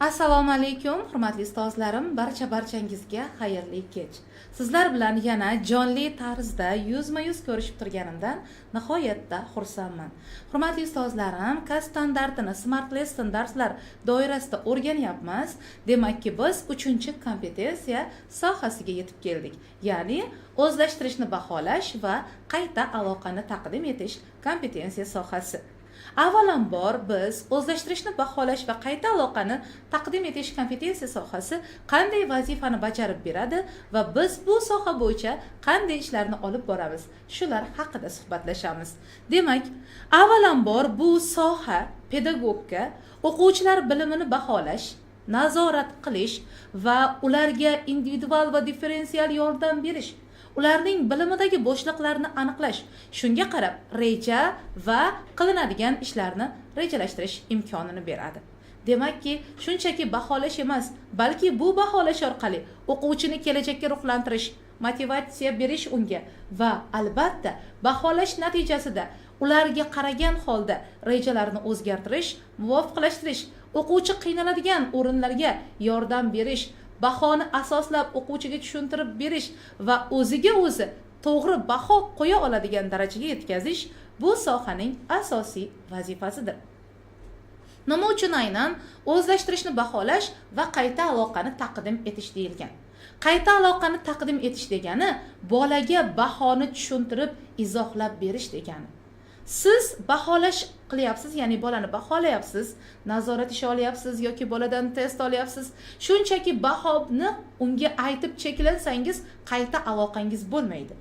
Assalomu alaykum, hurmatli ustozlarim, barcha barchangizga xayrli kech. Sizlar bilan yana jonli tarzda yuzma-yuz ko'rishib turganimdan nihoyatda xursandman. Hurmatli ustozlarim, kasb standartini Smart Lesson darslar doirasida o'rganyapmiz. Demakki, biz 3-kompetensiya sohasiga yetib keldik. Ya'ni o'zlashtirishni baholash va qayta aloqani taqdim etish kompetensiya sohasi. Avvalambor, biz o'zlashtirishni baholash va qayta aloqani taqdim etish kompetensiya sohasi qanday vazifani bajarib beradi va biz bu soha bo'yicha qanday ishlarni olib boramiz, shular haqida suhbatlashamiz. Demak, avvalambor, bu soha pedagogga o'quvchilar bilimini baholash, nazorat qilish va ularga individual va differensial yordam berish, ularning bilimidagi bo'shliqlarni aniqlash, shunga qarab reja va qilinadigan ishlarni rejalashtirish imkonini beradi. Demakki, shunchaki baholash emas, balki bu baholash orqali o'quvchini kelajakka ruhlantirish, motivatsiya berish unga va albatta baholash natijasida ularga qaragan holda rejalarni o'zgartirish, muvofiqlashtirish, o'quvchi qiynaladigan o'rinlarga yordam berish, bahoni asoslab o'quvchiga tushuntirib berish va o'ziga o'zi to'g'ri baho qo'ya oladigan darajaga yetkazish bu sohaning asosiy vazifasidir. Nima uchun aynan o'zlashtirishni baholash va qayta aloqani taqdim etish deyilgan? Qayta aloqani taqdim etish degani bolaga bahoni tushuntirib, izohlab berish degani. Siz baholash qilyapsiz, ya'ni bolani baholayapsiz, nazorat ishi olyapsiz yoki boladan test olyapsiz. Shunchaki bahoni unga aytib cheklansangiz, qayta aloqangiz bo'lmaydi.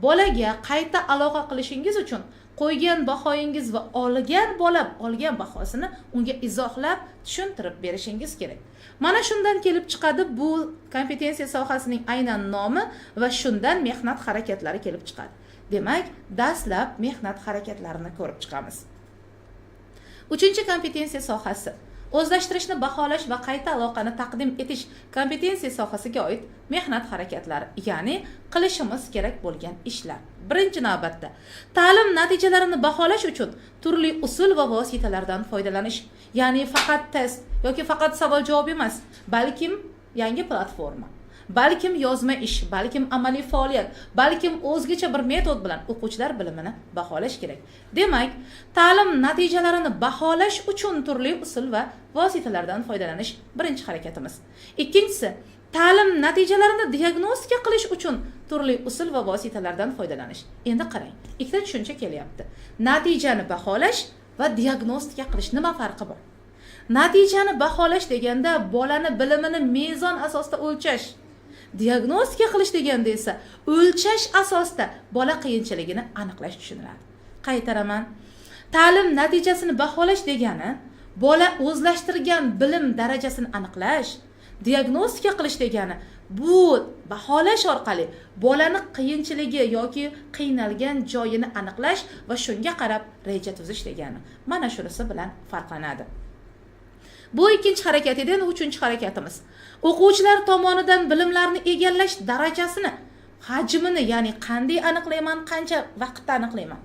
Bolaga qayta aloqa qilishingiz uchun qo'ygan bahoyingiz va olgan bola olgan bahosini unga izohlab, tushuntirib berishingiz kerak. Mana shundan kelib chiqadi bu kompetensiya sohasining aynan nomi va shundan mehnat harakatlari kelib chiqadi. Demak, dastlab mehnat harakatlarini ko'rib chiqamiz. 3-kompetensiya sohasi, o'zlashtirishni baholash va qayta aloqani taqdim etish kompetensiya sohasiga oid mehnat harakatlari, ya'ni qilishimiz kerak bo'lgan ishlar. Birinchi navbatda ta'lim natijalarini baholash uchun turli usul va vositalardan foydalanish, ya'ni faqat test yoki faqat savol javob emas, balkim yangi platforma, balkim yozma ish, balkim amaliy faoliyat, balkim o'zgacha bir metod bilan o'quvchilar bilimini baholash kerak. Demak, ta'lim natijalarini baholash uchun turli usul va vositalardan foydalanish birinchi harakatimiz. Ikkinchisi, ta'lim natijalarini diagnostika qilish uchun turli usul va vositalardan foydalanish. Endi qarang, ikkita tushuncha kelyapti: natijani baholash va diagnostika qilish. Nima farqi bor? Natijani baholash deganda bolani bilimini mezon asosida o'lchash, diagnostika qilish deganda esa o'lchash asosida bola qiyinchiligini aniqlash tushuniladi. Qaytaraman: ta'lim natijasini baholash degani bola o'zlashtirgan bilim darajasini aniqlash, diagnostika qilish degani bu baholash orqali bolani qiyinchiligi yoki qiynalgan joyini aniqlash va shunga qarab reja tuzish degani. Mana shunisi bilan farqlanadi. Bu ikkinchi harakat edi. Endi uchinchi harakatimiz: o'quvchilar tomonidan bilimlarni egallash darajasini, hajmini, ya'ni qanday aniqlayman, qancha vaqtda aniqlayman,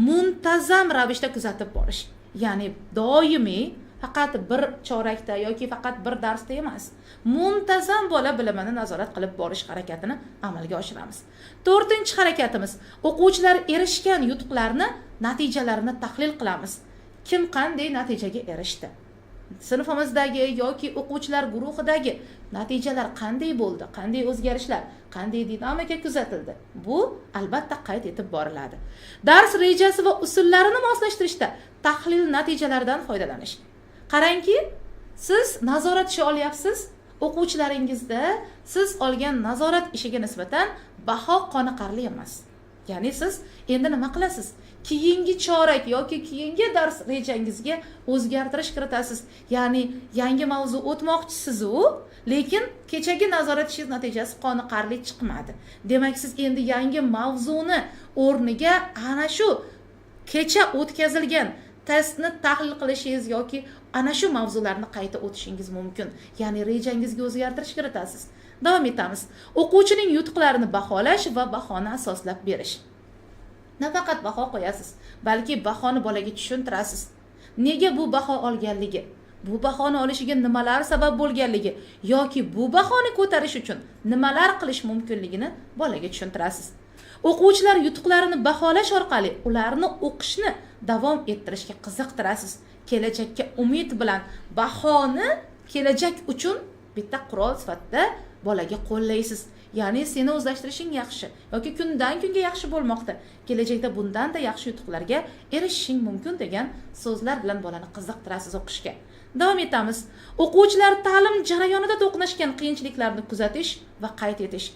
muntazam ravishda kuzatib borish, ya'ni doimiy, faqat bir chorakda yoki faqat bir darsda emas, muntazam bola bilimini nazorat qilib borish harakatini amalga oshiramiz. To'rtinchi harakatimiz: o'quvchilar erishgan yutuqlarni natijalarini tahlil qilamiz. Kim qanday natijaga erishdi, sinfimizdagi yoki o'quvchilar guruhidagi natijalar qanday bo'ldi, qanday o'zgarishlar, qanday dinamika kuzatildi, bu albatta qayd etib boriladi. Dars rejasi va usullarini moslashtirishda tahlil natijalaridan foydalanish. Qarangki, siz nazorat ishi olyapsiz, o'quvchilaringizda siz olgan nazorat ishiga nisbatan baho qoniqarli emas. Ya'ni siz endi nima qilasiz? Keyingi chorak yoki keyingi dars rejangizga o'zgartirish kiritasiz, ya'ni yangi mavzu o'tmoqchisizu, lekin kechagi nazorat ishingiz natijasi qoniqarli chiqmadi. Demak, siz endi yangi mavzuni o'rniga ana shu kecha o'tkazilgan testni tahlil qilishingiz yoki ana shu mavzularni qayta o'tishingiz mumkin, ya'ni rejangizga o'zgartirish kiritasiz. Davom etamiz: o'quvchining yutuqlarini baholash va bahoni asoslab berish. Nafaqat baho qo'yasiz, balki bahoni bolaga tushuntirasiz, nega bu baho olganligi. Bu bahoni olishiga nimalar sabab bo'lganligi yoki bu bahoni ko'tarish uchun nimalar qilish mumkinligini bolaga tushuntirasiz. O'quvchilar yutuqlarini baholash orqali ularni o'qishni davom ettirishga qiziqtirasiz. Kelajakka umid bilan bahoni kelajak uchun bitta qurol sifatida bolaga qo'llaysiz. Ya'ni seni o'zlashtirishing yaxshi yoki kundan kunga yaxshi bo'lmoqda, kelajakda bundanda yaxshi yutuqlarga erishishing mumkin degan so'zlar bilan bolani qiziqtirasiz o'qishga. Davom etamiz. O'quvchilar ta'lim jarayonida to'qnashgan qiyinchiliklarni kuzatish va qayd etish.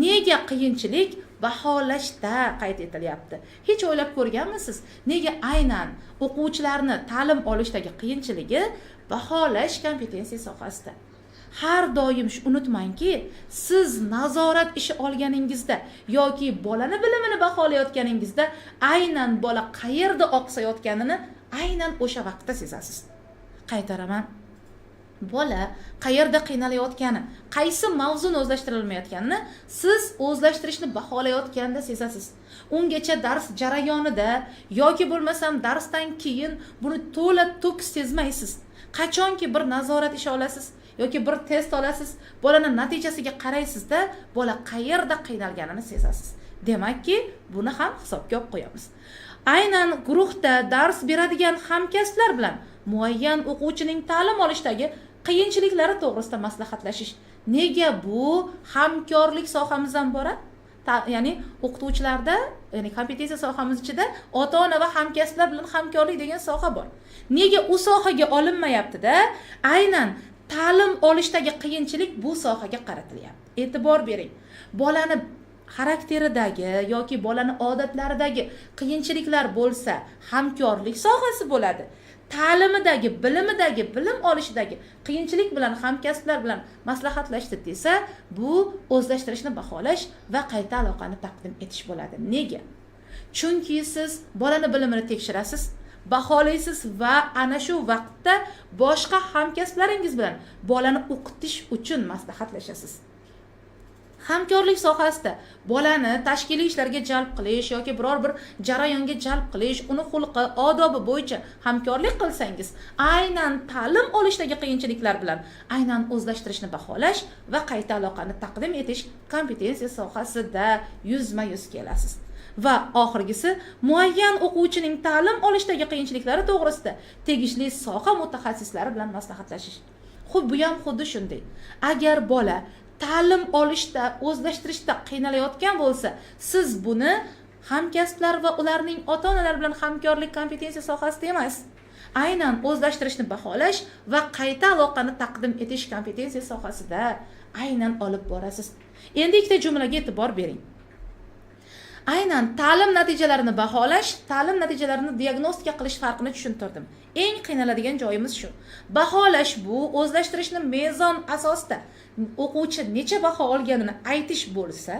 Nega qiyinchilik baholashda qayd etilyapti? Hech o'ylab ko'rganmisiz? Nega aynan o'quvchilarni ta'lim olishdagi qiyinchiligi baholash kompetensiya sohasida? Har doim unutmangki, siz nazorat ishi olganingizda yoki bolani bilimini baholayotganingizda aynan bola qayerda oqsayotganini aynan o'sha vaqtda sezasiz. Qaytaraman. Bola qayerda qiynalayotgani, qaysi mavzuni o'zlashtirilmayotganini siz o'zlashtirishni baholayotganda sezasiz. Ungacha dars jarayonida yoki bo'lmasam darsdan keyin buni to'la to'kis sezmaysiz. Qachonki bir nazorat ishi olasiz yoki bir test olasiz, bolani natijasiga qaraysizda bola qayerda qiynalganini sezasiz. Demakki, buni ham hisobga olib qo'yamiz. Aynan guruhda dars beradigan hamkasblar bilan muayyan o'quvchining ta'lim olishdagi qiyinchiliklari to'g'risida maslahatlashish. Nega bu hamkorlik sohamizdan bora? Ya'ni o'qituvchilarda, ya'ni kompetensiya sohamiz ichida ota-ona va hamkasblar bilan hamkorlik degan soha bor. Nega u sohaga olinmayapti-da? Aynan ta'lim olishdagi qiyinchilik bu sohaga qaratilyapti. E'tibor bering. Bolani xarakteridagi yoki bolani odatlaridagi qiyinchiliklar bo'lsa, hamkorlik sohasi bo'ladi. Ta'limidagi, bilimidagi, bilim olishidagi qiyinchilik bilan hamkasblar bilan maslahatlashdi desa, bu o'zlashtirishni baholash va qayta aloqani taqdim etish bo'ladi. Nega? Chunki siz bolani bilimini tekshirasiz, baholaysiz va ana shu vaqtda boshqa hamkasblaringiz bilan bolani o'qitish uchun maslahatlashasiz. Hamkorlik sohasida bolani tashkiliy ishlarga jalb qilish yoki biror bir jarayonga jalb qilish, uni xulqi, odobi bo'yicha hamkorlik qilsangiz, aynan ta'lim olishdagi qiyinchiliklar bilan aynan o'zlashtirishni baholash va qayta aloqani taqdim etish kompetensiya sohasida yuzma-yuz kelasiz. Va oxirgisi, muayyan o'quvchining ta'lim olishdagi qiyinchiliklari to'g'risida tegishli soha mutaxassislari bilan maslahatlashish. Xuddi bu ham xuddi shunday. Agar bola ta'lim olishda, o'zlashtirishda qiynalayotgan bo'lsa, siz buni hamkasblar va ularning ota-onalari bilan hamkorlik kompetensiya sohasida emas, aynan o'zlashtirishni baholash va qayta aloqani taqdim etish kompetensiya sohasida aynan olib borasiz. Endi ikkita jumlaga e'tibor bering. Aynan ta'lim natijalarini baholash, ta'lim natijalarini diagnostika qilish farqini tushuntirdim. Eng qiynaladigan joyimiz shu. Baholash bu o'zlashtirishni mezon asosida o'quvchi necha baho olganini aytish bo'lsa,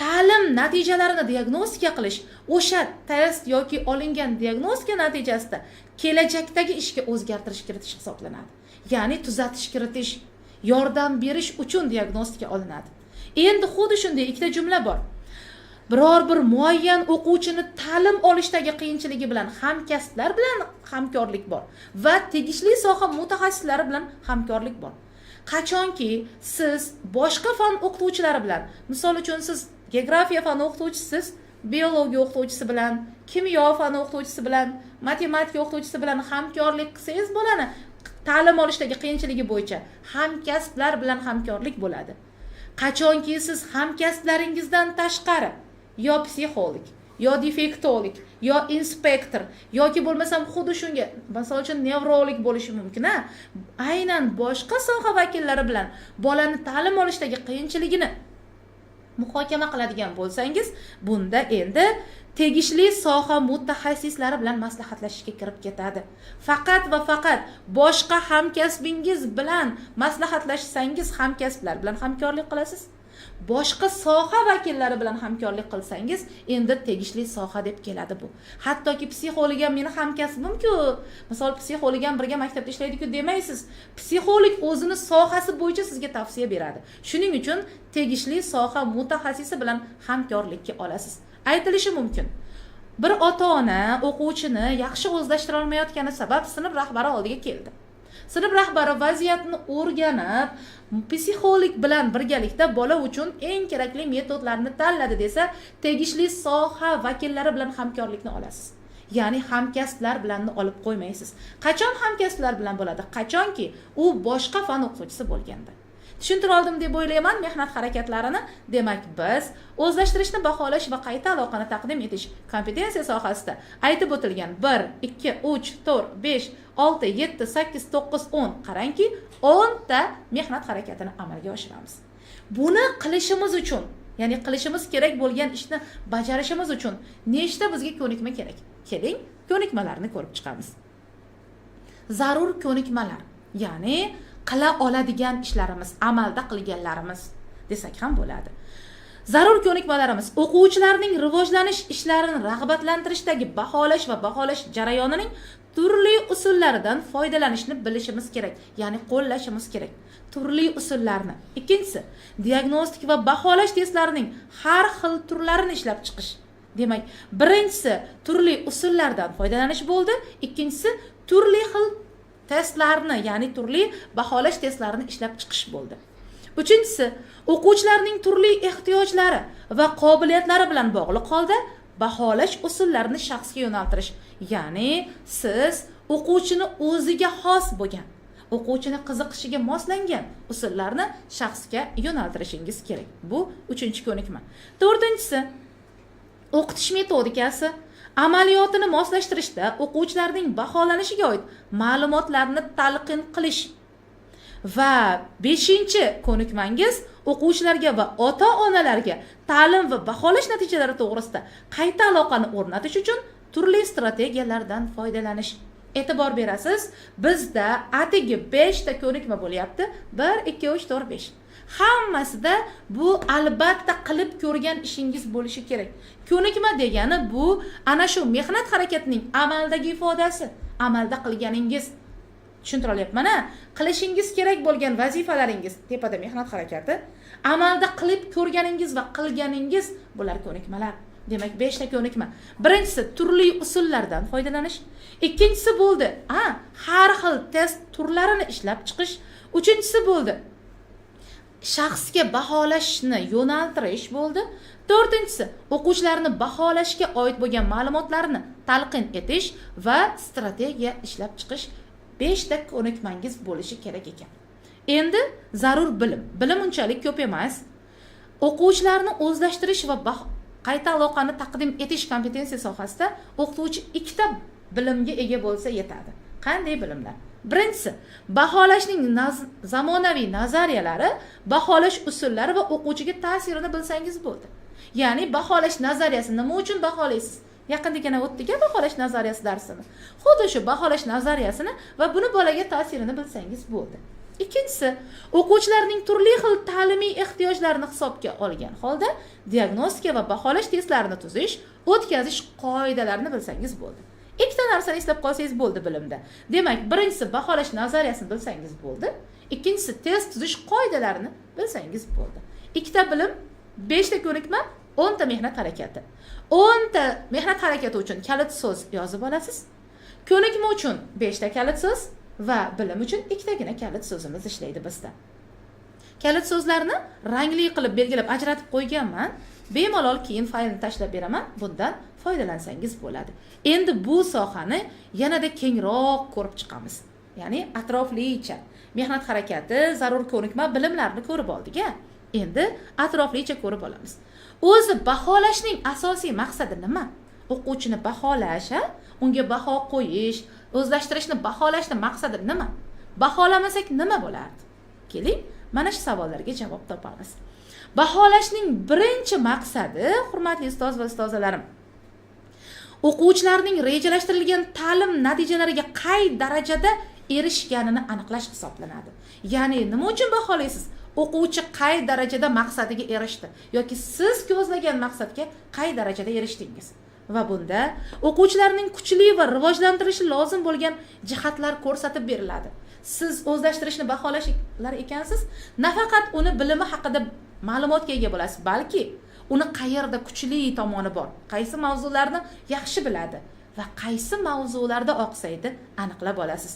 ta'lim natijalarini diagnostika qilish o'sha test yoki olingan diagnostika natijasida kelajakdagi ishga o'zgartirish kiritish hisoblanadi. Ya'ni tuzatish kiritish, yordam berish uchun diagnostika olinadi. Endi xuddi shunday ikkita jumla bor. Biror bir muayyan o'quvchini ta'lim olishdagi qiyinchiligi bilan hamkasblar bilan hamkorlik bor va tegishli soha mutaxassislari bilan hamkorlik bor. Qachonki siz boshqa fan o'qituvchilari bilan, misol uchun siz geografiya fani o'qituvchisiz, biologiya o'qituvchisi bilan, kimyo fani o'qituvchisi bilan, matematika o'qituvchisi bilan hamkorlik qilsangiz, bolani ta'lim olishdagi qiyinchiligi bo'yicha hamkasblar bilan hamkorlik bo'ladi. Qachonki siz hamkasblaringizdan tashqari yo psixolog, yo defektolog, yo inspektor, yoki bo'lmasam xuddi shunga, misol uchun nevrolog bo'lishi mumkin, a? Aynan boshqa soha vakillari bilan bolani ta'lim olishdagi qiyinchiligini muhokama qiladigan bo'lsangiz, bunda endi tegishli soha mutaxassislari bilan maslahatlashishga kirib ketadi. Faqat va faqat boshqa hamkasbingiz bilan maslahatlashsangiz, hamkasblar bilan hamkorlik qilasiz. Boshqa soha vakillari bilan hamkorlik qilsangiz, endi tegishli soha deb keladi bu. Hattoki psixolog ham meni hamkasbim-ku, misol psixolog ham birga maktabda ishlaydi-ku demaysiz. Psixolog o'zini sohasi bo'yicha sizga tavsiya beradi. Shuning uchun tegishli soha mutaxassisi bilan hamkorlikka olasiz. Aytilishi mumkin, bir ota-ona o'quvchini yaxshi o'zlashtira olmayotgani sabab sinf rahbari oldiga keldi. Sinf rahbari vaziyatni o'rganib, psixolog bilan birgalikda bola uchun eng kerakli metodlarni tanladi desa, tegishli soha vakillari bilan hamkorlikni olasiz. Ya'ni hamkasblar bilan olib qo'ymaysiz. Qachon hamkasblar bilan bo'ladi? Qachonki u boshqa fan o'qituvchisi bo'lganda. Tushuntira oldim deb o'ylayman mehnat harakatlarini. Demak, biz o'zlashtirishni baholash va qayta aloqani taqdim etish kompetensiya sohasida aytib o'tilgan 1, 2, 3, 4, 5, 6, 7, 8, 9, 10, qarangki, 10 ta mehnat harakatini amalga oshiramiz. Buni qilishimiz uchun, ya'ni qilishimiz kerak bo'lgan ishni bajarishimiz uchun nechta bizga ko'nikma kerak? Keling, ko'nikmalarni ko'rib chiqamiz. Zarur ko'nikmalar, ya'ni qila oladigan ishlarimiz, amalda qilganlarimiz desak ham bo'ladi. Zarur ko'nikmalarimiz: o'quvchilarning rivojlanish ishlarini rag'batlantirishdagi baholash va baholash jarayonining turli usullaridan foydalanishni bilishimiz kerak, ya'ni qo'llashimiz kerak turli usullarni. Ikkinchisi, diagnostik va baholash testlarining har xil turlarini ishlab chiqish. Demak, birinchisi turli usullardan foydalanish bo'ldi, ikkinchisi turli xil testlarni, ya'ni turli baholash testlarini ishlab chiqish bo'ldi. Uchinchisi, o'quvchilarning turli ehtiyojlari va qobiliyatlari bilan bog'liq holda baholash usullarini shaxsga yo'naltirish. Ya'ni siz o'quvchini o'ziga xos bo'lgan, o'quvchini qiziqishiga moslangan usullarni shaxsga yo'naltirishingiz kerak. Bu uchinchi ko'nikma. To'rtinchisi, o'qitish metodikasi amaliyotini moslashtirishda o'quvchilarning baholanishiga oid ma'lumotlarni talqin qilish. Va beshinchi ko'nikmangiz, o'quvchilarga va ota onalarga ta'lim va baholash natijalari to'g'risida qayta aloqani o'rnatish uchun turli strategiyalardan foydalanish. E'tibor berasiz, bizda atigi beshta ko'nikma bo'lyapti: 1, 2, 3, 4, 5. Hammasida bu albatta qilib ko'rgan ishingiz bo'lishi kerak. Ko'nikma degani bu ana shu mehnat harakatining amaldagi ifodasi, amalda qilganingiz. Tushuntira olyapman a? Qilishingiz kerak bo'lgan vazifalaringiz tepada mehnat harakati, amalda qilib ko'rganingiz va qilganingiz, bular ko'nikmalar. Demak, beshta ko'nikma: birinchisi turli usullardan foydalanish, ikkinchisi bo'ldi a har xil test turlarini ishlab chiqish, uchinchisi bo'ldi shaxsga baholashni yo'naltirish bo'ldi, to'rtinchisi o'quvchilarni baholashga oid bo'lgan ma'lumotlarni talqin etish va strategiya ishlab chiqish. Beshta ko'nikmangiz bo'lishi kerak ekan. Endi zarur bilim. Bilim unchalik ko'p emas. O'quvchilarni o'zlashtirish va qayta aloqani taqdim etish kompetensiya sohasida o'qituvchi ikkita bilimga ega bo'lsa yetadi. Qanday bilimlar? Birinchisi, baholashning zamonaviy nazariyalari, baholash usullari va o'quvchiga ta'sirini bilsangiz bo'ldi. Ya'ni baholash nazariyasi, nima uchun baholaysiz, yaqindagina o'tdik baholash nazariyasi darsini, xuddi shu baholash nazariyasini va buni bolaga ta'sirini bilsangiz bo'ldi. Ikkinchisi, o'quvchilarning turli xil ta'limiy ehtiyojlarini hisobga olgan holda diagnostika va baholash testlarini tuzish, o'tkazish qoidalarini bilsangiz bo'ldi. Ikkita narsani eslab qolsangiz bo'ldi bilimda. Demak, birinchisi baholash nazariyasini bilsangiz bo'ldi, ikkinchisi test tuzish qoidalarini bilsangiz bo'ldi. Ikkita bilim, beshta ko'nikma, 10 ta mehnat harakati. 10 ta mehnat harakati uchun kalit so'z yozib olasiz, ko'nikma uchun beshta kalit so'z va bilim uchun ikkitagina kalit so'zimiz ishlaydi bizda. Kalit so'zlarni rangli qilib belgilab ajratib qo'yganman, bemalol keyin faylni tashlab beraman, bundan foydalansangiz bo'ladi. Endi bu sohani yanada kengroq ko'rib chiqamiz, ya'ni atroflicha. Mehnat harakati, zarur ko'nikma, bilimlarni ko'rib oldik a, endi atroflicha ko'rib olamiz. O'zi baholashning asosiy maqsadi nima? O'quvchini baholash, a, unga baho qo'yish, o'zlashtirishni baholashni maqsadi nima? Baholamasak nima bo'lardi? Keling, mana shu savollarga javob topamiz. Baholashning birinchi maqsadi, hurmatli ustoz va ustozalarim, o'quvchilarning rejalashtirilgan ta'lim natijalariga qay darajada erishganini aniqlash hisoblanadi. Ya'ni nima uchun baholaysiz? O'quvchi qay darajada maqsadiga erishdi yoki siz ko'zlagan maqsadga qay darajada erishdingiz. Va bunda o'quvchilarning kuchli va rivojlantirilishi lozim bo'lgan jihatlar ko'rsatib beriladi. Siz o'zlashtirishni baholashlar ekansiz, nafaqat uni bilimi haqida ma'lumotga ega bo'lasiz, balki uni qayerda kuchli tomoni bor, qaysi mavzularni yaxshi biladi va qaysi mavzularda oqsaydi, aniqlab olasiz.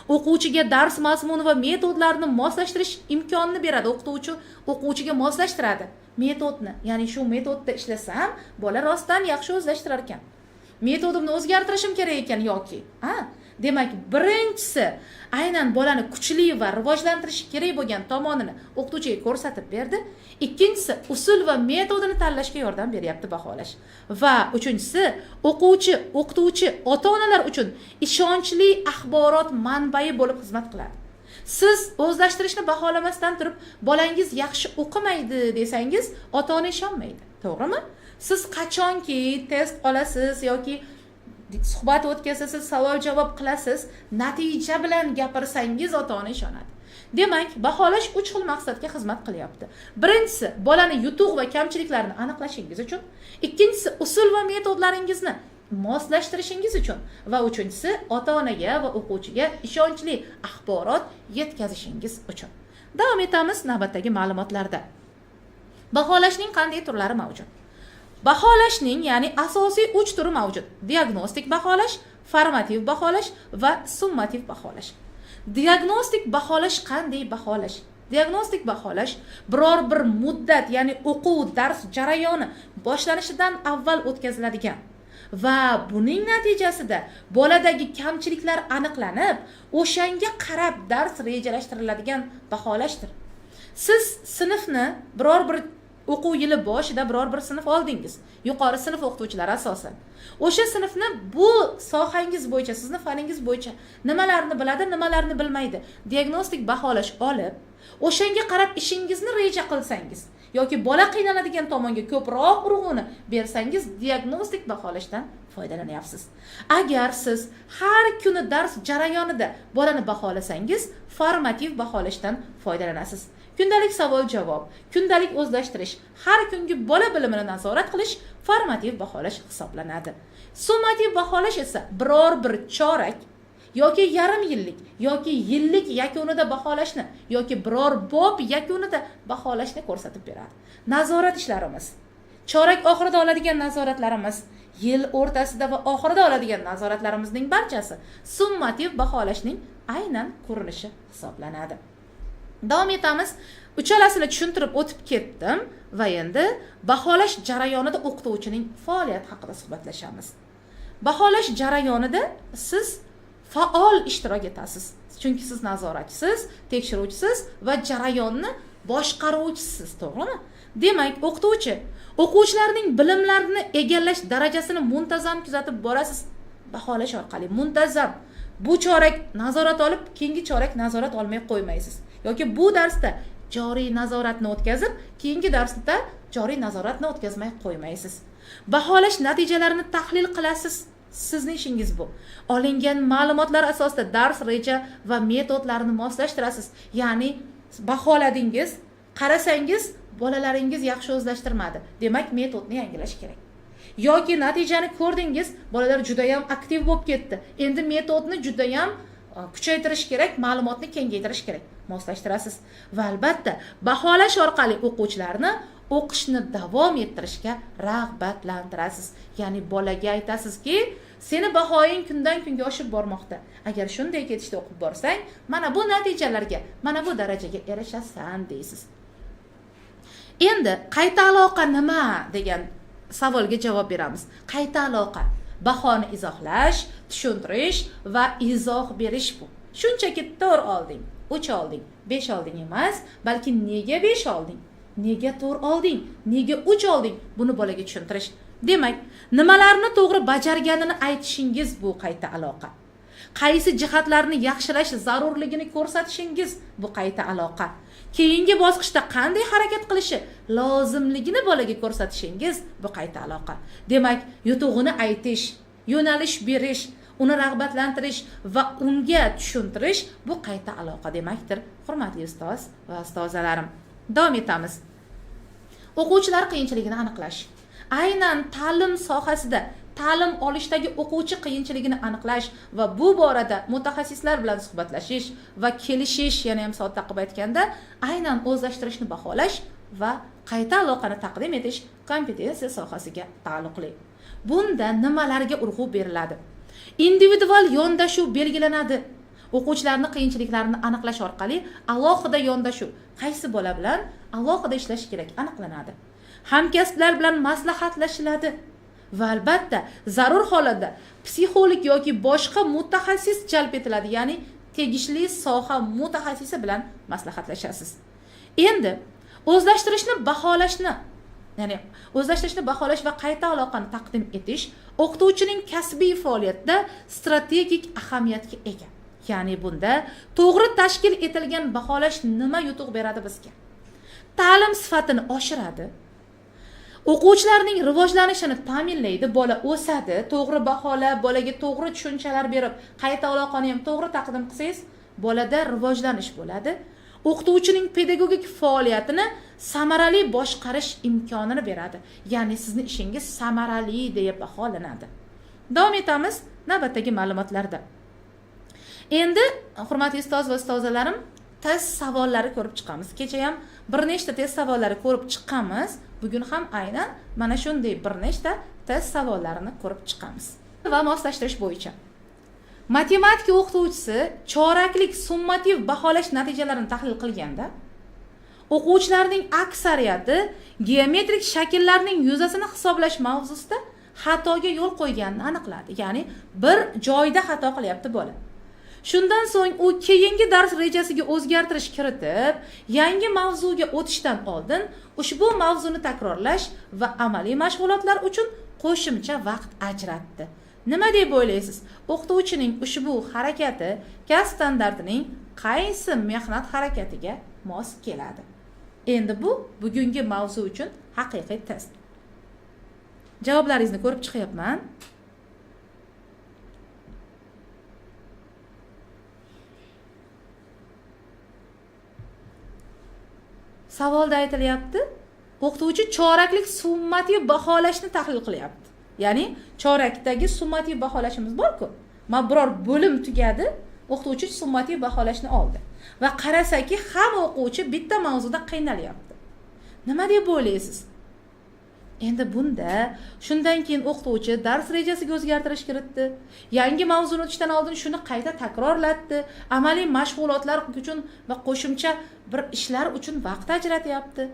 O'quvchiga dars mazmuni va metodlarini moslashtirish imkonini beradi. O'qituvchi o'quvchiga moslashtiradi metodni, ya'ni shu metodda ishlasam, bola rostdan yaxshi o'zlashtirar ekan, metodimni o'zgartirishim kerak ekan yoki a. Demak, birinchisi aynan bolani kuchli va rivojlantirish kerak bo'lgan tomonini o'qituvchiga ko'rsatib berdi. Ikkinchisi usul va metodini tanlashga yordam beryapti baholash. Va uchinchisi o'quvchi, o'qituvchi, ota onalar uchun ishonchli axborot manbai bo'lib xizmat qiladi. Siz o'zlashtirishni baholamasdan turib bolangiz yaxshi o'qimaydi desangiz, ota ona ishonmaydi, to'g'rimi? Siz qachonki test olasiz yoki suhbat o'tkazasiz, savol javob qilasiz, natija bilan gapirsangiz, ota ona ishonadi. Demak, baholash uch xil maqsadga xizmat qilyapti. Birinchisi bolani yutuq va kamchiliklarini aniqlashingiz uchun, ikkinchisi usul va metodlaringizni moslashtirishingiz uchun va uchinchisi ota onaga va o'quvchiga ishonchli axborot yetkazishingiz uchun. Davom etamiz navbatdagi ma'lumotlarda. Baholashning qanday turlari mavjud? Baholashning, ya'ni asosiy uch turi mavjud: diagnostik baholash, formativ baholash va summativ baholash. Diagnostik baholash qanday baholash? Diagnostik baholash biror bir muddat, ya'ni o'quv dars jarayoni boshlanishidan avval o'tkaziladigan va buning natijasida boladagi kamchiliklar aniqlanib, o'shanga qarab dars rejalashtiriladigan baholashdir. Siz sinfni biror bir o'quv yili boshida biror bir sinf oldingiz, yuqori sinf o'qituvchilari asosan. O'sha sinfni bu sohangiz bo'yicha, sizni faningiz bo'yicha nimalarni biladi, nimalarni bilmaydi, diagnostik baholash olib, o'shanga qarab ishingizni reja qilsangiz yoki bola qiynaladigan tomonga ko'proq urg'uni bersangiz, diagnostik baholashdan foydalanyapsiz. Agar siz har kuni dars jarayonida bolani baholasangiz, formativ baholashdan foydalanasiz. Kundalik savol javob, kundalik o'zlashtirish, har kungi bola bilimini nazorat qilish formativ baholash hisoblanadi. Summativ baholash esa biror bir chorak yoki yarim yillik yoki yillik yakunida baholashni yoki biror bob yakunida baholashni ko'rsatib beradi. Nazorat ishlarimiz, chorak oxirida oladigan nazoratlarimiz, yil o'rtasida va oxirida oladigan nazoratlarimizning barchasi summativ baholashning aynan ko'rinishi hisoblanadi. Davom etamiz. Uchalasini tushuntirib o'tib ketdim va endi baholash jarayonida o'qituvchining faoliyati haqida suhbatlashamiz. Baholash jarayonida siz faol ishtirok etasiz, chunki siz nazoratchisiz, tekshiruvchisiz va jarayonni boshqaruvchisiz, to'g'rimi? Demak, o'qituvchi o'quvchilarning bilimlarini egallash darajasini muntazam kuzatib borasiz baholash orqali. Muntazam bu chorak nazorat olib, keyingi chorak nazorat olmay qo'ymaysiz yoki bu darsda joriy nazoratni o'tkazib, keyingi darsda joriy nazoratni o'tkazmay qo'ymaysiz. Baholash natijalarini tahlil qilasiz, sizni ishingiz bu. Olingan ma'lumotlar asosida dars reja va metodlarini moslashtirasiz. Ya'ni baholadingiz, qarasangiz bolalaringiz yaxshi o'zlashtirmadi, demak metodni yangilash kerak. Yoki natijani ko'rdingiz, bolalar judayam aktiv bo'lib ketdi, endi metodni judayam kuchaytirish kerak, ma'lumotni kengaytirish kerak, moslashtirasiz. Va albatta baholash orqali o'quvchilarni o'qishni davom ettirishga rag'batlantirasiz. Ya'ni bolaga aytasizki, seni bahoying kundan kunga oshib bormoqda, agar shunday ketishda o'qib borsang, mana bu natijalarga, mana bu darajaga erishasan deysiz. Endi qayta aloqa nima degan savolga javob beramiz. Qayta aloqa bahoni izohlash, tushuntirish va izoh berish. Bu shunchaki 4 olding, 3 olding, 5 olding emas, balki nega 5 olding, nega 4 olding, nega 3 olding, buni bolaga tushuntirish. Demak, nimalarni to'g'ri bajarganini aytishingiz bu qayta aloqa. Qaysi jihatlarni yaxshilash zarurligini ko'rsatishingiz bu qayta aloqa. Keyingi bosqichda qanday harakat qilishi lozimligini bolaga ko'rsatishingiz bu qayta aloqa. Demak, yutug'ini aytish, yo'nalish berish, uni rag'batlantirish va unga tushuntirish bu qayta aloqa demakdir, hurmatli ustoz va ustozalarim. Davom etamiz. O'quvchilar qiyinchiligini aniqlash. Aynan ta'lim sohasida ta'lim olishdagi o'quvchi qiyinchiligini aniqlash va bu borada mutaxassislar bilan suhbatlashish va kelishish, yana ham sodda qilib aytganda, aynan o'zlashtirishni baholash va qayta aloqani taqdim etish kompetensiya sohasiga taalluqli. Bunda nimalarga urg'u beriladi? Individual yondashuv belgilanadi. O'quvchilarning qiyinchiliklarini aniqlash orqali alohida yondashuv, qaysi bola bilan alohida ishlash kerak aniqlanadi. Hamkasblar bilan maslahatlashiladi va albatta zarur holatda psixolog yoki boshqa mutaxassis jalb etiladi, ya'ni tegishli soha mutaxassisi bilan maslahatlashasiz. Endi o'zlashtirishni baholashni, ya'ni o'zlashtirishni baholash va qayta aloqani taqdim etish o'qituvchining kasbiy faoliyatida strategik ahamiyatga ega. Ya'ni bunda to'g'ri tashkil etilgan baholash nima yutuq beradi bizga? Ta'lim sifatini oshiradi, o'quvchilarning rivojlanishini ta'minlaydi, bola o'sadi, to'g'ri baholab, bolaga to'g'ri tushunchalar berib, qayta aloqani ham to'g'ri taqdim qilsangiz, bolada rivojlanish bo'ladi. O'qituvchining pedagogik faoliyatini samarali boshqarish imkonini beradi. Ya'ni sizni ishingiz samarali deya baholanadi. Davom etamiz navbatdagi ma'lumotlarda. Endi hurmatli ustoz va ustozalarim, test savollari ko'rib chiqamiz. Kecha ham bir nechta test savollari ko'rib chiqqanmiz. Bugun ham aynan mana shunday bir nechta test savollarini ko'rib chiqamiz. Va moslashtirish bo'yicha matematika o'qituvchisi choraklik summativ baholash natijalarini tahlil qilganda o'quvchilarning aksariyati geometrik shakllarning yuzasini hisoblash mavzusida xatoga yo'l qo'yganini aniqladi. Ya'ni bir joyda xato qilyapti bola. Shundan so'ng u keyingi dars rejasiga o'zgartirish kiritib, yangi mavzuga o'tishdan oldin ushbu mavzuni takrorlash va amaliy mashg'ulotlar uchun qo'shimcha vaqt ajratdi. Nima deb o'ylaysiz? O'qituvchining ushbu harakati kasb standartining qaysi mehnat harakatiga mos keladi? Endi bu bugungi mavzu uchun haqiqiy test. Javoblaringizni ko'rib chiqyapman. Savolda aytilyapti, o'qituvchi choraklik summativ baholashni tahlil qilyapti. Ya'ni chorakdagi summativ baholashimiz bor-ku. Mana biror bo'lim tugadi, o'qituvchi summativ baholashni oldi va qarasaki hamma o'quvchi bitta mavzuda qiynalyapti. Nima deb o'ylaysiz? Endi bunda shundan keyin o'qituvchi dars rejasiga o'zgartirish kiritdi. Yangi mavzuni o'tishdan oldin shuni qayta takrorlatdi. Amaliy mashg'ulotlar uchun va qo'shimcha bir ishlar uchun vaqt ajratyapti.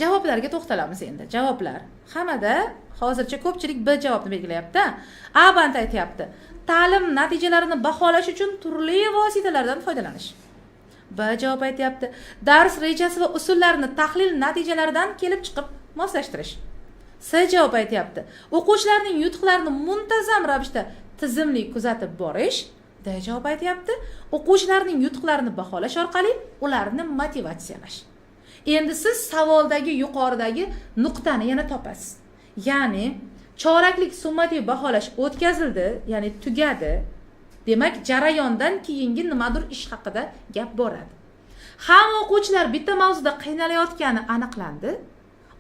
Javoblarga to'xtalamiz endi. Javoblar. Hammada hozircha ko'pchilik B javobni belgilayapti. A band aytyapti. Ta'lim natijalarini baholash uchun turli vositalardan foydalanish. B javob aytyapti. Dars rejasi va usullarini tahlil natijalaridan kelib chiqib moslashtirish. C javob aytyapti. O'quvchilarning yutuqlarini muntazam ravishda tizimli kuzatib borish. D javob aytyapti. O'quvchilarning yutuqlarini baholash orqali ularni motivatsiyalash. Endi siz savoldagi yuqoridagi nuqtani yana topasiz. Ya'ni choraklik summativ baholash o'tkazildi, ya'ni tugadi. Demak, jarayondan keyingi nimadir ish haqida gap boradi. Hamma o'quvchilar bitta mavzuda qiynalayotgani aniqlandi.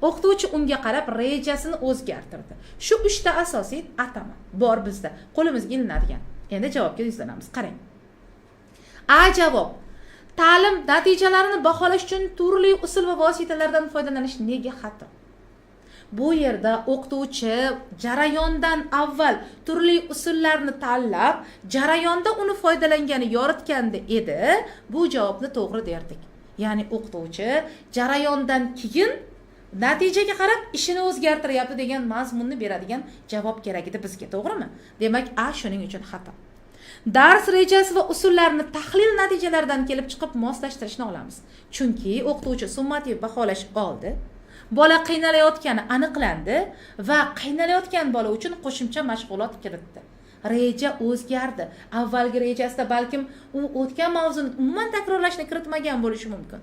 O'qituvchi unga qarab rejasini o'zgartirdi. Shu uchta asosiy atama bor bizda, qo'limizga ilinadigan. Endi javobga yuzlanamiz. Qarang. A javob. Ta'lim natijalarini baholash uchun turli usul va vositalardan foydalanish nega xato? Bu yerda o'qituvchi jarayondan avval turli usullarni tanlab, jarayonda uni foydalangani yoritganda edi, bu javobni to'g'ri derdik. Ya'ni o'qituvchi jarayondan keyin natijaga qarab ishini o'zgartiryapti degan mazmunni beradigan javob kerak edi bizga, to'g'rimi? Demak, A shuning uchun xato. Dars rejasi va usullarini tahlil natijalaridan kelib chiqib moslashtirishni olamiz. Chunki o'qituvchi summativ baholash oldi. Bola qiynalayotgani aniqlandi va qiynalayotgan bola uchun qo'shimcha mashg'ulot kiritdi. Reja o'zgardi. Avvalgi rejasida balkim u o'tgan mavzuni umuman takrorlashni kiritmagan bo'lishi mumkin.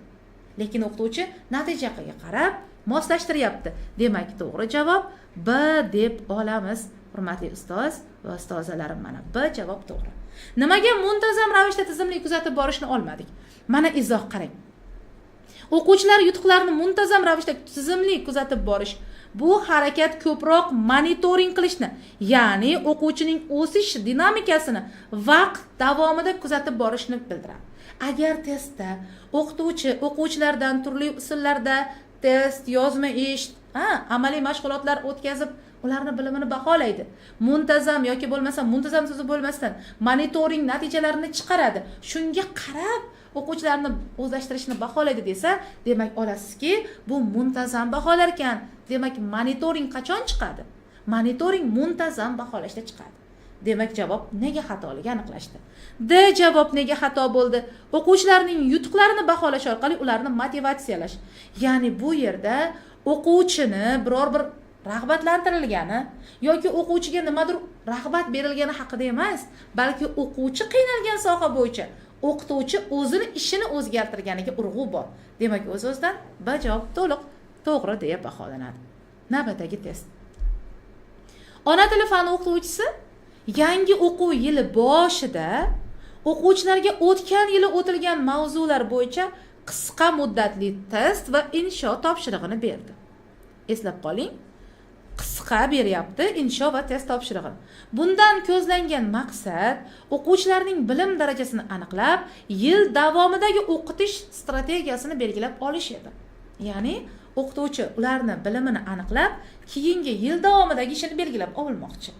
Lekin o'qituvchi natijaga qarab moslashtiryapti. Demak, to'g'ri javob B deb olamiz. Hurmatli ustoz va ustozalarim, mana B javob to'g'ri. Nimaga muntazam ravishda tizimli kuzatib borishni olmadik? Mana izoh qarang. O'quvchilar yutuqlarini muntazam ravishda tizimli kuzatib borish bu harakat ko'proq monitoring qilishni, ya'ni o'quvchining o'sish dinamikasini vaqt davomida kuzatib borishni bildiradi. Agar testda o'qituvchi o'quvchilardan turli usullarda test, yozma ish, amaliy mashg'ulotlar o'tkazib, Ularni bilimini baholaydi. Muntazam yoki bo'lmasa muntazam so'zi bo'lmasdan monitoring natijalarini chiqaradi. Shunga qarab o'quvchilarni o'zlashtirishini baholaydi desa, demak olasizki, bu muntazam baholar ekan. Demak, monitoring qachon chiqadi? Monitoring muntazam baholashda chiqadi. Demak, javob nega xatoligi aniqlashdi. D javob nega xato bo'ldi? O'quvchilarning yutuqlarini baholash orqali ularni motivatsiyalash. Ya'ni bu yerda o'quvchini biror bir rag'batlantirilgani yoki o'quvchiga nimadir rag'bat berilgani haqida emas, balki o'quvchi qiynalgan soha bo'yicha o'qituvchi o'zini ishini o'zgartirganiga urg'u bor. Demak, o'z-o'zidan B javob to'liq to'g'ri deya baholanadi. Navbatdagi test. Ona tili fani o'qituvchisi yangi o'quv yili boshida o'quvchilarga o'tgan yili o'tilgan mavzular bo'yicha qisqa muddatli test va insho topshirig'ini berdi. Eslab qoling, qisqa beryapti insho va test topshirig'ini. Bundan ko'zlangan maqsad o'quvchilarning bilim darajasini aniqlab, yil davomidagi o'qitish strategiyasini belgilab olish edi. Ya'ni o'qituvchi ularni bilimini aniqlab, keyingi yil davomidagi ishini belgilab olmoqchi.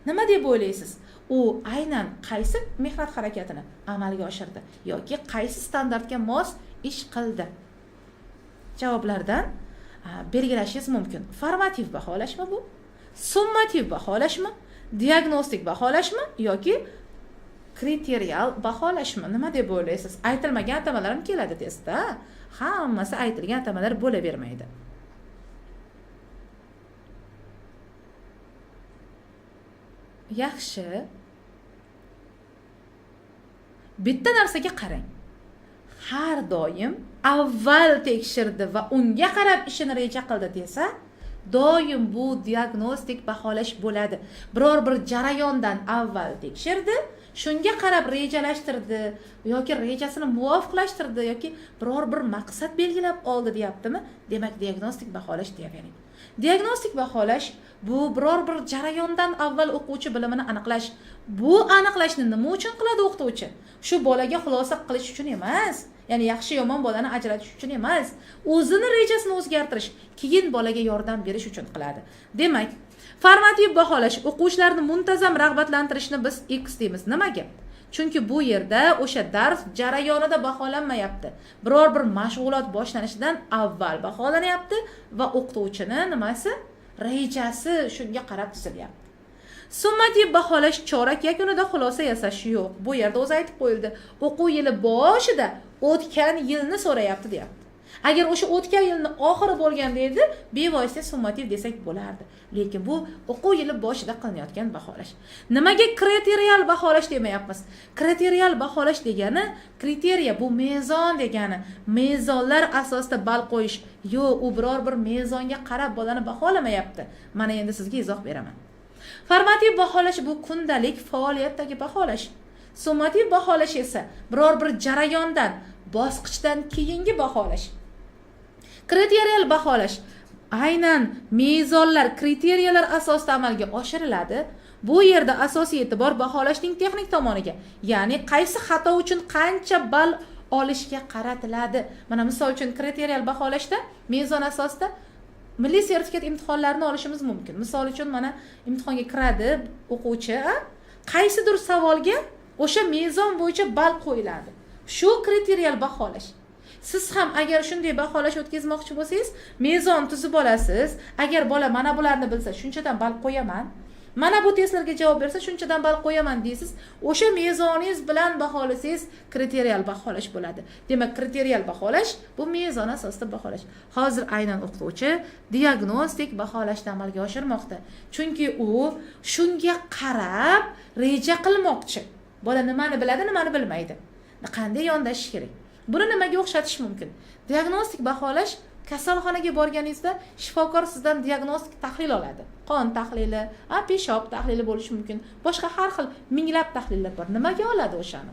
Nima deb o'ylaysiz? U aynan qaysi mehnat harakatini amalga oshirdi yoki qaysi standartga mos ish qildi? Javoblardan belgilashingiz mumkin. Formativ baholashmi bu? Summativ baholashmi? Diagnostik baholashmi yoki kriterial baholashmi? Nima deb o'ylaysiz? Aytilmagan atamalar ham keladi testda. Hammasi aytilgan atamalar bo'lavermaydi. Yaxshi. Bitta narsaga qarang. Har doim avval tekshirdi va unga qarab ishini reja qildi desa, doim bu diagnostik baholash bo'ladi. Biror bir jarayondan avval tekshirdi, shunga qarab rejalashtirdi yoki rejasini muvofiqlashtirdi yoki biror bir maqsad belgilab oldi deyaptimi? Demak, diagnostik baholash deyavering. Diagnostik baholash bu biror bir jarayondan avval o'quvchi bilimini aniqlash. Bu aniqlashni nima uchun qiladi o'qituvchi? Shu bolaga xulosa qilish uchun emas, ya'ni yaxshi yomon bolani ajratish uchun emas, o'zini rejasini o'zgartirish, keyin bolaga yordam berish uchun qiladi. Demak, formativ baholash o'quvchilarni muntazam rag'batlantirishni biz X deymiz. Nimaga? Chunki bu yerda o'sha dars jarayonida baholanmayapti. Biror bir mashg'ulot boshlanishidan avval baholanyapti va o'qituvchini nimasi? Rejasi shunga qarab tuzilyapti. Summativ baholash chorak yakunida xulosa yasash yo'q. Bu yerda o'zi aytib qo'yildi. O'quv yili boshida o'tgan yilni so'rayapti deyapti. Agar o'sha o'tgan yilni oxiri bo'lganda edi, bevosita summativ desak bo'lardi. Lekin bu o'quv yili boshida qilinayotgan baholash. Nimaga kriterial baholash demayapmiz? Kriterial baholash degani, kriteriya bu mezon degani. Mezonlar asosida ball qo'yish. Yo'q, u biror bir mezonga qarab bolani baholamayapti. Mana endi sizga izoh beraman. Formativ baholash bu kundalik faoliyatdagi baholash. Summativ baholash esa biror bir jarayondan, bosqichdan keyingi baholash. Kriterial baholash aynan mezonlar, kriteriyalar asosida amalga oshiriladi. Bu yerda asosiy e'tibor baholashning texnik tomoniga, ya'ni qaysi xato uchun qancha ball olishga qaratiladi. Mana misol uchun kriterial baholashda mezon asosida milliy sertifikat imtihonlarini olishimiz mumkin. Misol uchun mana imtihonga kiradi o'quvchi, qaysidir savolga o'sha mezon bo'yicha ball qo'yiladi. Shu kriterial baholash. Siz ham agar shunday baholash o'tkazmoqchi bo'lsangiz, mezon tuzib olasiz. Agar bola mana bularni bilsa, shunchadan ball qo'yaman. Mana bu testlarga javob bersa, shunchadan ball qo'yaman deysiz. O'sha mezoningiz bilan baholasangiz, kriterial baholash bo'ladi. Demak, kriterial baholash bu mezon asosida baholash. Hozir aynan o'qituvchi diagnostik baholashni amalga oshirmoqda. Chunki u shunga qarab reja qilmoqchi. Bola nimani biladi, nimani bilmaydi. Qanday yondashish kerak? Buni nimaga o'xshatish mumkin? Diagnostik baholash kasalxonaga borganingizda shifokor sizdan diagnostik tahlil oladi. Qon tahlili, peshob tahlili bo'lishi mumkin. Boshqa har xil minglab tahlillar bor. Nimaga oladi o'shani?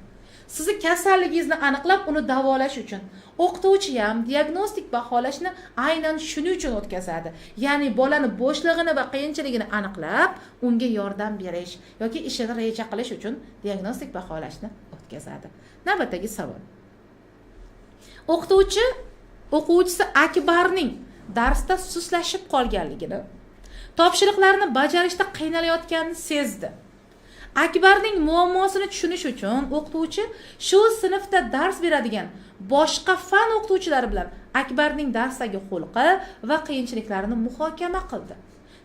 Sizni kasalligingizni aniqlab, uni davolash uchun. O'qituvchi ham diagnostik baholashni aynan shuning uchun o'tkazadi. Ya'ni bolani bo'shlig'ini va qiyinchiligini aniqlab, unga yordam berish yoki ishini reja qilish uchun diagnostik baholashni o'tkazadi. Navbatdagi savol. O'qituvchi o'quvchisi Akbarning darsda suslashib qolganligini, Topshiriqlarni bajarishda qiynalayotganini sezdi. Akbarning muammosini tushunish uchun o'qituvchi shu sinfda dars beradigan boshqa fan o'qituvchilari bilan Akbarning darsdagi xulqi va qiyinchiliklarini muhokama qildi.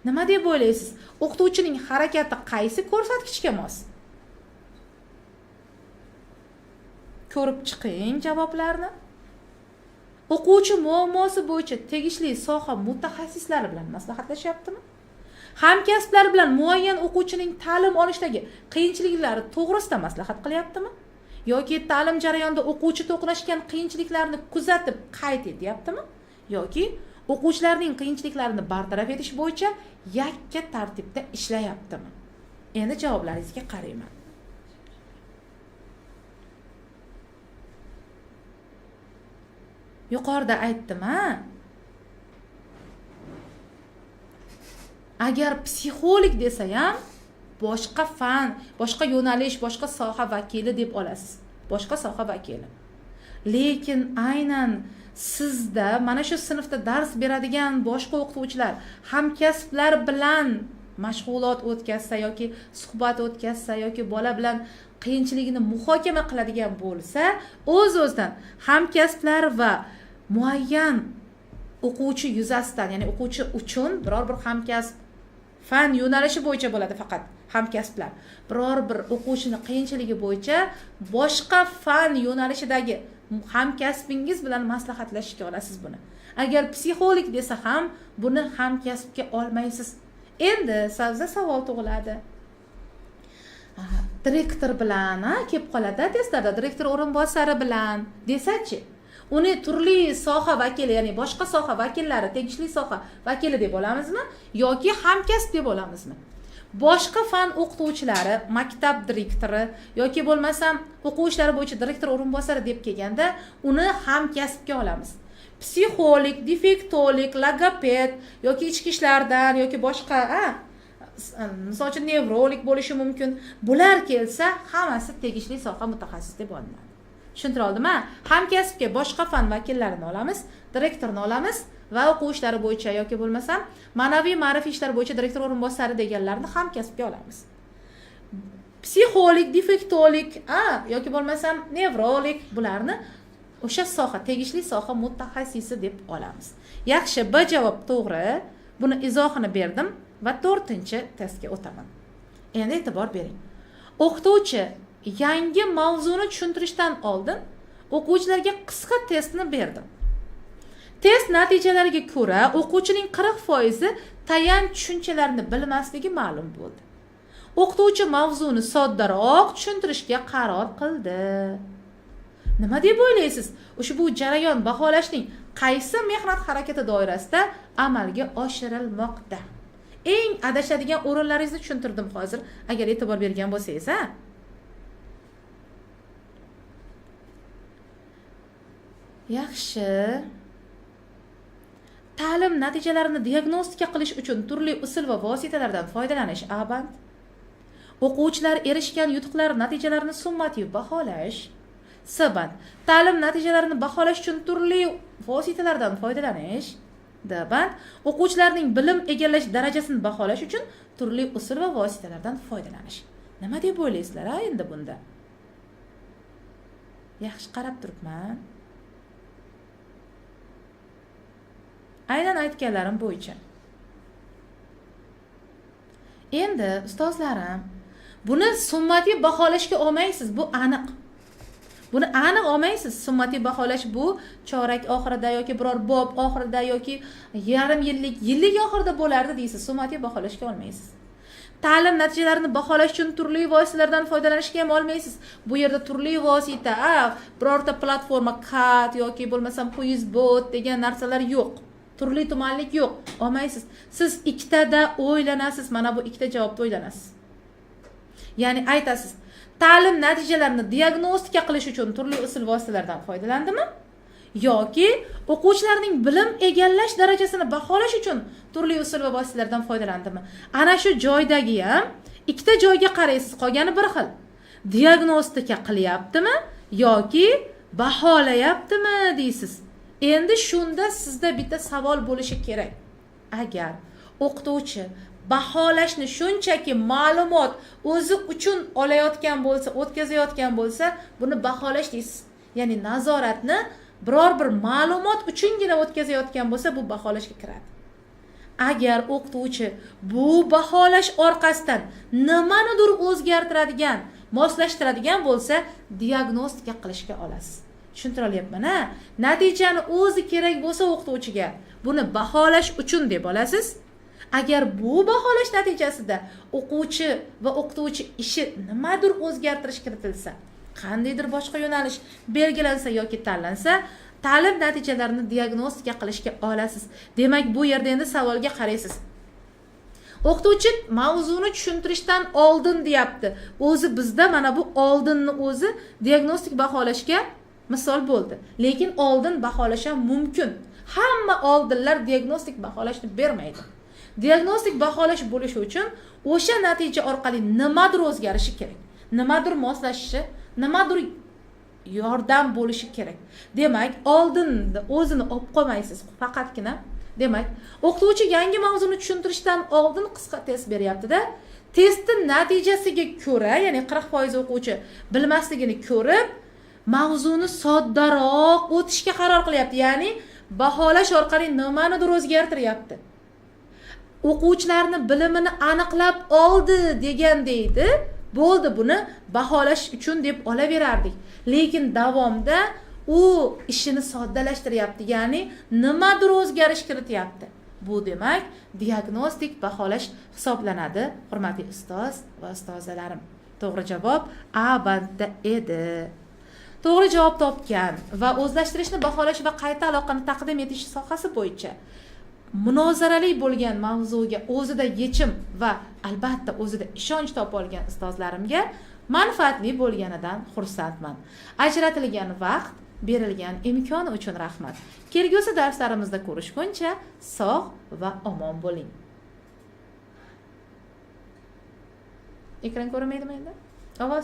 Nima deb o'ylaysiz? O'qituvchining harakati qaysi ko'rsatkichga mos? Ko'rib chiqing javoblarni. O'quvchi muammosi bo'yicha tegishli soha mutaxassislari bilan maslahatlashyaptimi? Hamkasblar bilan muayyan o'quvchining ta'lim olishdagi qiyinchiliklari to'g'risida maslahat qilyaptimi? Yoki ta'lim jarayonida o'quvchi to'qnashgan qiyinchiliklarni kuzatib qayd etyaptimi? Yoki o'quvchilarning qiyinchiliklarini bartaraf etish bo'yicha yakka tartibda ishlayaptimi? Endi javoblaringizga qarayman. Yuqorida aytdim-a? Agar psixolog desa ham boshqa fan, boshqa yo'nalish, boshqa soha vakili deb olasiz. Boshqa soha vakili. Lekin aynan sizda mana shu sinfda dars beradigan boshqa o'qituvchilar hamkasblar bilan mashg'ulot o'tkazsa yoki suhbat o'tkazsa yoki bola bilan qiyinchiligini muhokama qiladigan bo'lsa, o'z-o'zidan hamkasblar va muayyan o'quvchi yuzasidan, ya'ni o'quvchi uchun biror bir hamkasb fan yo'nalishi bo'yicha bo'ladi faqat hamkasblar. Biror bir o'quvchini qiyinchiligi bo'yicha boshqa fan yo'nalishidagi hamkasbingiz bilan maslahatlashishga olasiz buni. Agar psixolog desa ham buni hamkasbga olmaysiz. Endi sizda savol tug'iladi. Direktor bilan kelib qoladi testlarda, direktor o'rinbosari bilan desachi, uni turli soha vakili, ya'ni boshqa soha vakillari, tegishli soha vakili deb olamizmi yoki hamkasb deb olamizmi? Boshqa fan o'qituvchilari, maktab direktori yoki bo'lmasam o'quv ishlari bo'yicha direktor o'rinbosari deb kelganda uni hamkasbga olamiz. Psixolog, defektolog, logoped yoki ichki ishlardan yoki boshqa, misol uchun nevrolog bo'lishi mumkin. Bular kelsa hammasi tegishli soha mutaxassisi deb olinadi. Tushuntira oldimmi? Hamkasbga boshqa fan vakillarini olamiz, direktorni olamiz va o'quv ishlari bo'yicha yoki bo'lmasam ma'naviy ma'rifiy ishlar bo'yicha direktor o'rinbosari deganlarni hamkasbga olamiz. Psixolog, defektolog, yoki bo'lmasam nevrolog, bularni o'sha soha, tegishli soha mutaxassisi deb olamiz. Yaxshi, B javob to'g'ri. Buni izohini berdim va 4-testga o'taman. Endi e'tibor bering. O'qituvchi yangi mavzuni tushuntirishdan oldin o'quvchilarga qisqa testni berdi. Test natijalariga ko'ra o'quvchining 40% tayanch tushunchalarini bilmasligi ma'lum bo'ldi. O'qituvchi mavzuni soddaroq tushuntirishga qaror qildi. Nima deb o'ylaysiz? Ushbu jarayon baholashning qaysi mehnat harakati doirasida amalga oshirilmoqda? Eng adashadigan o'rinlaringizni tushuntirdim hozir, agar e'tibor bergan bo'lsangiz, ha? Yaxshi. Ta'lim natijalarini diagnostika qilish uchun turli usul va vositalardan foydalanish A band. O'quvchilar erishgan yutuqlar natijalarini summativ baholash C band. Ta'lim natijalarini baholash uchun turli vositalardan foydalanish D band. O'quvchilarning bilim egallash darajasini baholash uchun turli usul va vositalardan foydalanish. Nima deb o'ylaysizlar endi bunda? Yaxshi qarab turibman. Aynan aytganlarim bo'yicha. Endi ustozlarim, buni summatiy baholashga olmaysiz, bu aniq. Buni aniq olmaysiz. Summatiy baholash bu chorak oxirida yoki biror bob oxirida yoki yarim yillik, yillik oxirida bo'lardi deysiz. Summatiy baholashga olmaysiz. Ta'lim natijalarini baholash uchun turli vositalardan foydalanishga ham olmaysiz. Bu yerda turli vosita, birorta platforma, CAT yoki bo'lmasam Quizbot degan narsalar yo'q. Turli tumanlik yo'q. Olmaysiz. Siz ikkitada o'ylanasiz, mana bu ikkita javobda o'ylanasiz. Ya'ni aytasiz, ta'lim natijalarini diagnostika qilish uchun turli usul vositalardan foydalandimi yoki o'quvchilarning bilim egallash darajasini baholash uchun turli usul va vositalardan foydalandimi? Ana shu joydagi ham ikkita joyga qaraysiz, qolgani bir xil. Diagnostika qilyaptimi yoki baholayaptimi deysiz. Endi shunda sizda bitta savol bo'lishi kerak. Agar O'qituvchi baholashni shunchaki ma'lumot o'zi uchun olayotgan bo'lsa, o'tkazayotgan bo'lsa, buni baholash deysiz. Ya'ni nazoratni biror bir ma'lumot uchungina o'tkazayotgan bo'lsa, bu baholashga kiradi. Agar o'qituvchi bu baholash orqasidan nimanidir o'zgartiradigan, moslashtiradigan bo'lsa, diagnostika qilishga olasiz. Tushuntira olyapman, a? Natijani o'zi kerak bo'lsa o'qituvchiga, buni baholash uchun deb olasiz. Agar bu baholash natijasida o'quvchi va o'qituvchi ishi nimadir o'zgartirish kiritilsa, qandaydir boshqa yo'nalish belgilansa yoki tanlansa, ta'lim natijalarini diagnostika qilishga olasiz. Demak, bu yerda endi savolga qaraysiz. O'qituvchi mavzuni tushuntirishdan oldin deyapti. O'zi bizda mana bu oldinni o'zi diagnostik baholashga misol bo'ldi. Lekin oldin baholash ham mumkin. Hamma oldinlar diagnostik baholashni bermaydi. Diagnostik baholash bo'lishi uchun o'sha natija orqali nimadir o'zgarishi kerak, nimadir moslashishi, nimadir yordam bo'lishi kerak. Demak, oldin o'zini olib qolmaysiz faqatgina. Demak, o'qituvchi yangi mavzuni tushuntirishdan oldin qisqa test beryapti-da. Testning natijasiga ko'ra, ya'ni 40% o'quvchi bilmasligini ko'rib, mavzuni soddaroq o'tishga qaror qilyapti. Ya'ni baholash orqali nimanidir o'zgartiryapti. O'quvchilarni bilimini aniqlab oldi degan deydi. Bo'ldi, buni baholash uchun deb olaverardik. Lekin davomda u ishini soddalashtiryapti, ya'ni nimadir o'zgarish kirityapti. Bu demak diagnostik baholash hisoblanadi, hurmatli ustoz va ustozalarim. To'g'ri javob A bandda edi. To'g'ri javob topgan va o'zlashtirishni baholash va qayta aloqani taqdim etish sohasi bo'yicha munozarali bo'lgan mavzuga o'zida yechim va albatta o'zida ishonch topa olgan ustozlarimga manfaatli bo'lganidan xursandman. Ajratilgan vaqt, berilgan imkon uchun rahmat. Kelgusi darslarimizda ko'rishguncha sog' va omon bo'ling. Ekran ko'rinmaydimi endi? Ovoz.